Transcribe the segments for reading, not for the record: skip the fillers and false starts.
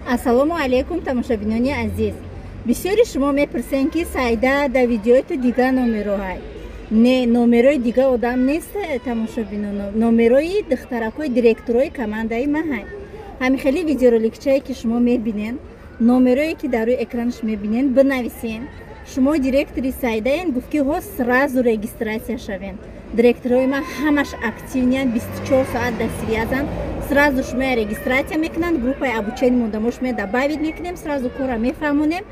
Ассалому алайкум, тамошобинони азиз. Бисёри шумо мепурсен, ки Сайда, да видеои ту дига номероҳай. Не, номерои дига одам нест, тамошобино, номерои духтаракҳои директорои командаи маҳай. Ҳамин хели видеороликчае, ки шумо мебинен, номерое, ки дар рӯи экранаш мебинен, бинависен: «Шумо директори Сайдаен?» Гуфт, ки ҳо, сразу регистрация шавен. Директорои ман ҳамаш активный ян, 24 соат дар связь анд. Сразу шумоя регистрация мекунанд, группаи обучение мондамо шумоя добавить мекунем, сразу кора мефаҳмонем.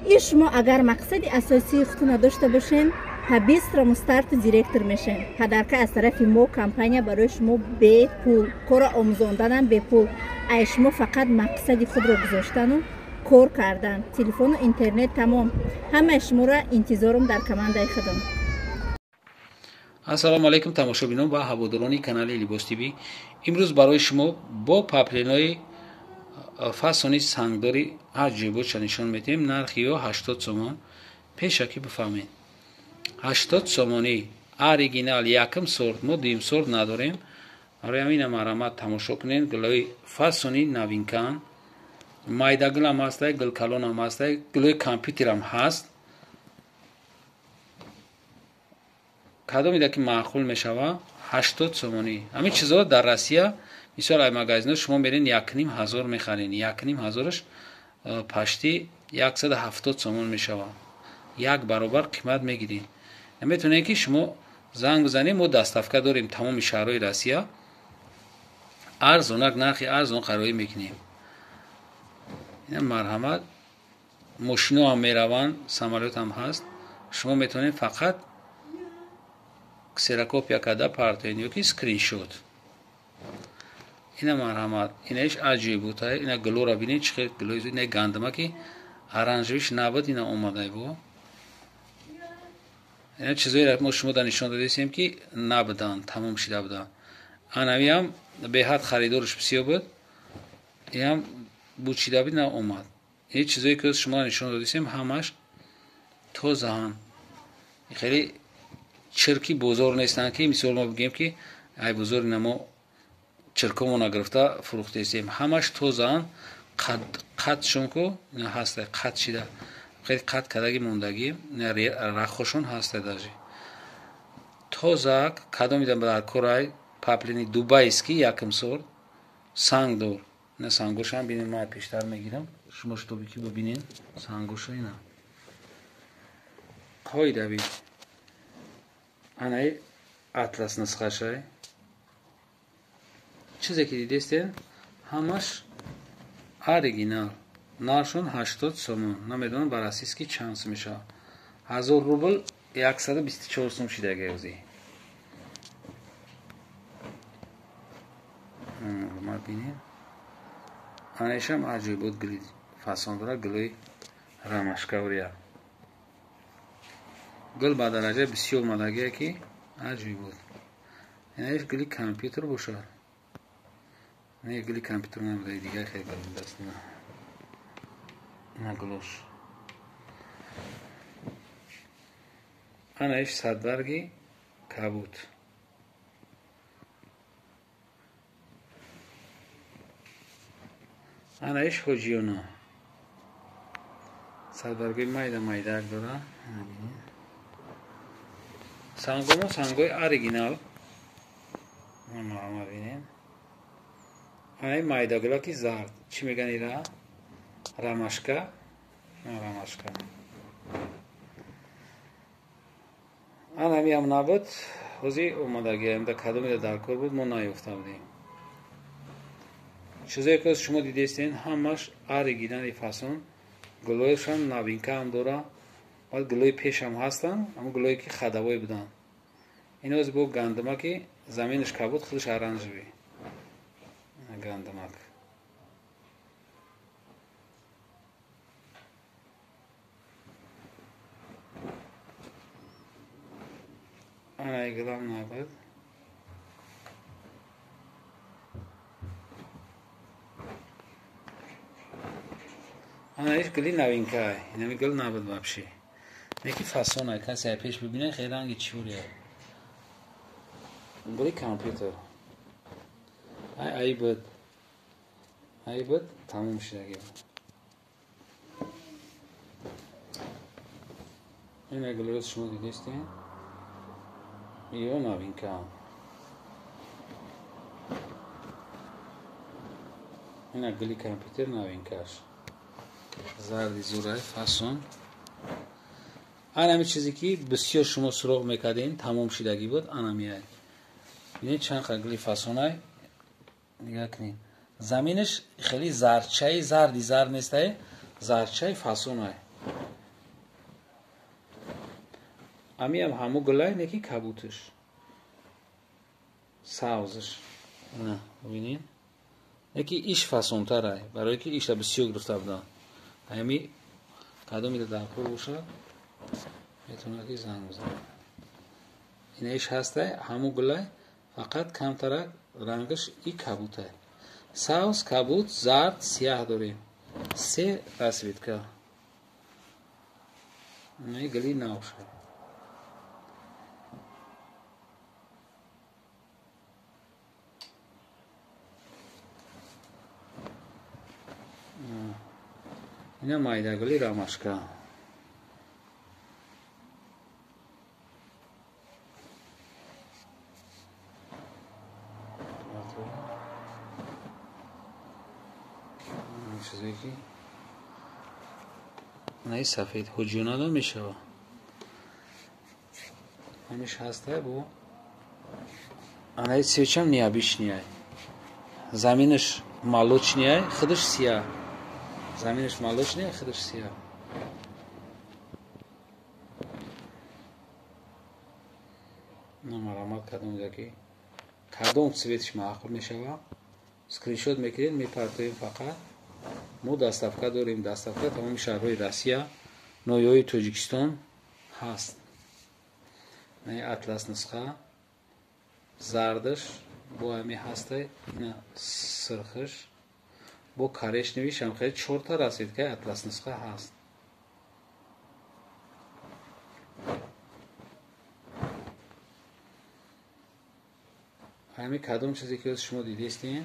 И шумо агар мақсади асосии худтона дошта бошен, по быстрому старту директор мешен. Подарка аз тарафи мо, компания, барои шумо бепул, кора омӯзонданам бепул. Ай шумо фақат мақсади худро гузоштану кор кардан, телефону интернет, тамом. Ҳамаи шуморо интизорум дар командаи худам. Ассалому алайкум, тамошобинон ва ҳаводорони канали Либос ТВ. Имрӯз барои шумо бо паплинои фасони сангдори аҷибоча нишон медиҳем. Нархи ё 80 сомон. Пешакӣ бифаҳмед, 80 сомонӣ, оригинал, якм сорт. Мо дуюм сорт надорем. Барои ҳамина марҳамат, тамошо кунед. Гулои фасони новинка н, майдагулам ҳастай, гулкалонам ҳастай, гулои компютерам ҳаст. Кадомида ки маъқул мешава, 80 сомонӣ. Ҳамин чизҳо дар Россия, мисол, ай магазино шумо мерен, 1500 мехарен. 1500-аш почти 170 сомон мешава, як баробар қимат мегиред. Наметавонед, ки шумо занг бизанед, мо доставка дорем тамоми шаҳрҳои Россия. Арзонак, нархи арзон қарорӣ мекунем. Ина марҳамат, мошино ҳам мераванд, самолёт ҳам ҳаст. Шумо метавонед фақат ксерокопия карда партоед ё ки скриншот. Ина марҳамат, инаиш аҷибута. Ина гулора бинед, чӣ хел гулои. Ина гандумаки оранжевый ш набуд, ина омадай. Бо ина чизоеро мо шумо да нишон додесем, ки набуданд, тамом шида буданд. Анавиам беҳад харидорш бисёр буд, иам бучида буд, на омад. Ин чизое ки шумо нишон додесем, ҳамаш тозаанд, хеле чирки бозор нестанд, ки мисол мо бигем, ки ай бозор ина мо чиркомона гирифта фурӯхтесем. Ҳамаш тозаанд, қатшон ку ҳаста, қат шида, хеле қат кардаги мондагӣ, рахошон ҳаста, даже тозак. Кадомида дар корай, паплини дубайский, якм сорт, сангдор. Ина сангошам бинед, ман пештар мегирам, шумо шутоби ки бибинед сангоша. Ина қоидави, анаи атлас нусхашай. Чизе ки дидестен, ҳамаш оригинал. Нархшон 80 сомон. Намедонам, ба российский чанд сум мешавад. 1000 рубл 124 сум шидаги ӯзи. Ма бинем, анаишам аҷоибот гули фасон дорад, гулои ромашкаврия. Гул ба дараҷаи бисёр омадагие, ки аҷоибот. Инаиш гули компютер бошад. Не, гули компютер набуда, дигар хеле гул даст. На гулош. Анаиш садбарги кабуд. Анаиш ҳоҷиёна, садбаргои майда майдаак дора. Сангомо сангои оригинал, маҳамад, бинем. Анаи майдагулаки зард, чӣ меган ира? Ромашка, ромашка. Анамиам набуд, ҳозир омадагиам. Да кадомида дар кор буд, мо наёфта будем. Чизое ки шумо дидестен, ҳамаш оригинали фасон. Гулоишам новинка ам дора, баъд гулои пешам ҳастанд, ҳамн гулое ки ходовой буданд. Иноз бо гандумаки заминаш кабуд, худаш оранжевый гандумак. Анаи гулам набуд. Анаиш гули новинка. Инами гул набуд вообще, неки фасона. Касе пеш бибине, хеле ранги чурия. Гули компютер ай ай буд. Ай буд, тамом шидаги буд. Ина гулрӯз шумо дидистед? Ё новинка. Ина гули компютер новинкаш. Зарди зурай фасон. Анами чизе ки бисёр шумо суроғ мекардем, тамом шидагӣ буд, анамиай. Бинед чанд қа гули фасонай. Нигоҳ кунед. Заминаш хеле зарчаи зарди зар нестай, зарчаи фасонай. Амиам ҳаму гулай, неки кабуташ. Савзаш. На, бинед. Неки иш фасонтарай, барои ки иша бисёр гирифта буданд. Ами кадомида дар кор бошад, метавонад ки занг бизанад. Ина иш ҳастай, ҳаму гулай, фақат камтарак рангаш и кабутай. Савз, кабут, зард, сияҳ дорем. Се расцветка. Ина гули навша. Ина майдагули ромашка. Чизе ки наи сафед ҳуҷунада мешава. Ҳамиш ҳастай бо анаи свечам необычный. Заминаш молочный, худаш сияҳ. Заминаш молочный, худаш сияҳ. Намарамат кадом ки кадом цветш маъқул мешава, скриншот мекунед, мепартоем фақат. Мо доставка дорем, доставка тамоми шаҳрҳои Россия, ноҳияҳои Тоҷикистон ҳаст. Ин атлас нусха, зардаш бо ҳами ҳастай, ина сирхиш бо коричневиш ҳам хеле чорта расцветкаи атлас нусха ҳаст. Ҳами кадом чизе ки шумо дидистед,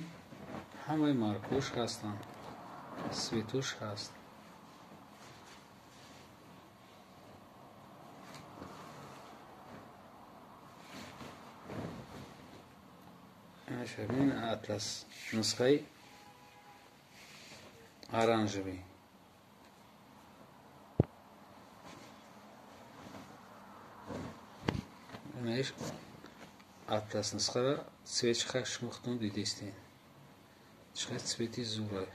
ҳамаи маркуш ҳастанд. Светуш ҳаст. Бин атлас нусхаи оранжевый. Инаиш атлас нусхара цветчиха шумо худтон дидистед. Чиқадр цвети зурай.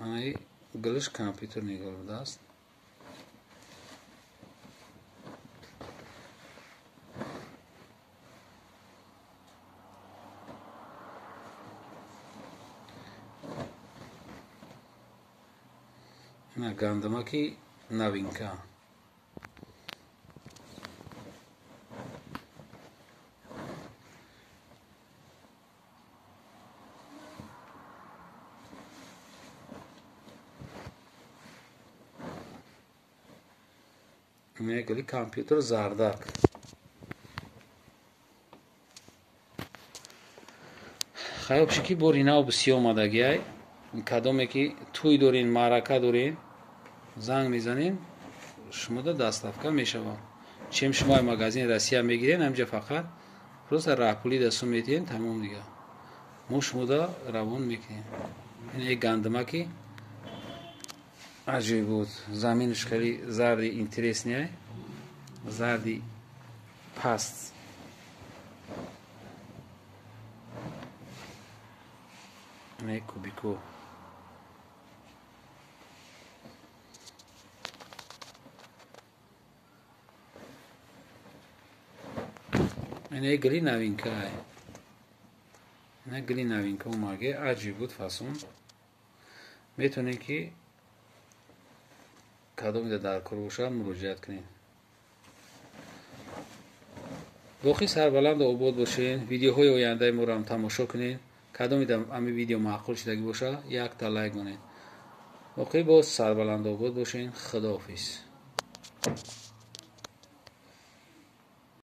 Анаи гулиш компютер нигоҳ будааст. Ина гандамаки новинка. Ина гули компютер зардак. Хаёб ши ки бори нав бисёр омадагиай. Кадоме ки тӯй дорин, маърака дорин, занг мезанем, шумода доставка мешавад. Чем шумо магазин Россия мегирен, ҳамҷа фақат просто раҳпулӣ дасту метиҳем, тамом дига. Мо шумода равон мекунем. Ин як гандамаки аҷоиб буд. Заминаш хеле зарди интересный, зарди паст. Ин кубико. Ина гули новинка. Ина гули новинка омаге аҷиб буд фасон. Метавонед ки кадомида дар кор бошад муроҷиат кунед. Боқӣ сарбаланду обод бошед. Видеоҳои ояндаи моро ҳам тамошо кунед. Кадомида ҳамин видео маъқул шудагӣ бошад, якта лайк монед. Боқӣ боз сарбаланду обод бошед. Худоҳофиз.